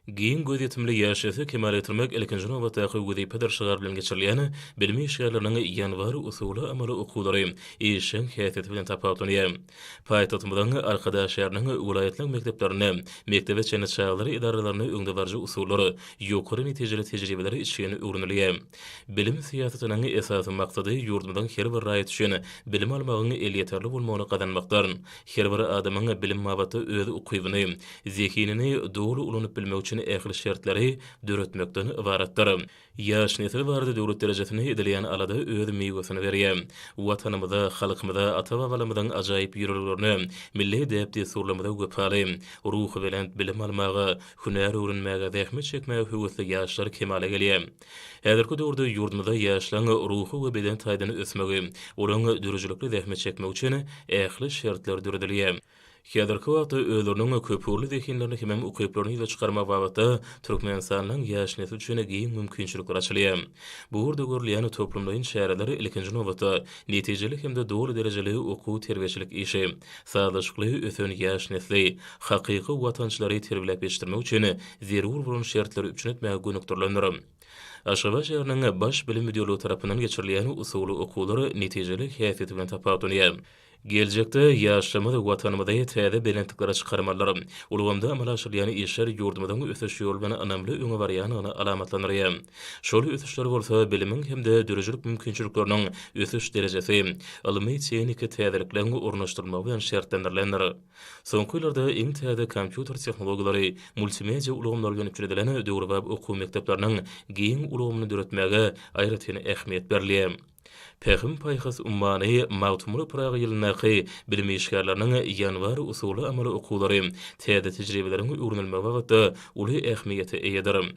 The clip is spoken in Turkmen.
Giň gözýetimli ýaşaýşy kemala getirmek ilkinji nobatdaky wezipedir şygary bilen geçirilýän bilim işgärleriniň ýanwar usuly-amaly okuwlary işjeň häsiýeti bilen tapawutlanýar. Paýtagtymyzyň Arkadag şäheriniň welaýatlaryň mekdeplerinde mekdebe çenli çagalar edaralarynda öňdebaryjy usullar, ýokary netijeli tejribeler içgin öwrenilýär. Bilim syýasatynyň esasy maksady ýurdumyzyň her bir raýaty üçin bilim almagyň elýeterli bolmagyny gazanmakdyr. Her bir adamyň bilim babatda öz ukybyny, zehinini doly ulanyp bilmegi üçin ähli şertleri döretmekden ybaratdyr. Ýaş nesil barada döwlet derejesinde edilýän alada öz miwesini berýär. Watanymyza, halkymyza, ata-babalarymyzyň ajaýyp ýörelgelerine, milli däp-dessurlarymyza wepaly, ruhubelent bilim almaga, hünär öwrenmäge, zähmet çekmäge höwesli ýaşlar kemala gelýär. Häzirki döwürde ýurdumyzda ýaşlaryň ruhy we beden taýdan ösmegi, olaryň döredijilikli zähmet çekmegi üçin ähli şertler döredilýär. Häzirki wagtda özleriniň köpugurly zehinlerini hemem ukyplaryny ýüze çykarmak babatda Türkmenistanyň ýaş nesli üçin giň mümkinçilikler açylýar. Bu ugurda görülýän toplumlaýyn çäreler ilkinji nobatda, netijeli hem-de doly derejeli okuw-terbiýeçilik işi, sazlaşykly ösen ýaş nesli, hakyky watançylary terbiýeläp ýetişdirmek üçin zerur bolan şertleri üpjün etmäge gönükdirilendir. Aşgabat şäheriniň Baş bilim müdirligi tarapyndan geçirilýän usuly okuwlar netijeli häsiýeti bilen tapawutlanýar. Geljekde ýaşlarymyz Watanymyzy täze belentliklere çykarmalydyr. Ulgamda amala aşyrylýan işler ýurdumyzyň ösüş ýoly bilen ynamly öňe barýandygyny alamatlandyrýar. Şol ösüşler bolsa bilimiň hem-de döredijilik mümkinçilikleriniň ösüş derejesi, ylmy-tehniki täzelikleriň ornaşdyrylmagy bilen şertlendirilendir. Soňky ýyllarda iň täze kompýuter tehnologiýalary, multimedia ulgamlary bilen üpjün edilen döwrebap okuw mekdepleriniň giň ulgamyny döretmäge aýratyn ähmiýet berilýär. Pähim-paýhas ummany Magtymguly Pyragy ýylyndaky bilim işgärleriniň ýanwar usuly-amaly okuwlary täze tejribeleriň öwrenilmegi babatda uly ähmiýete eýedir.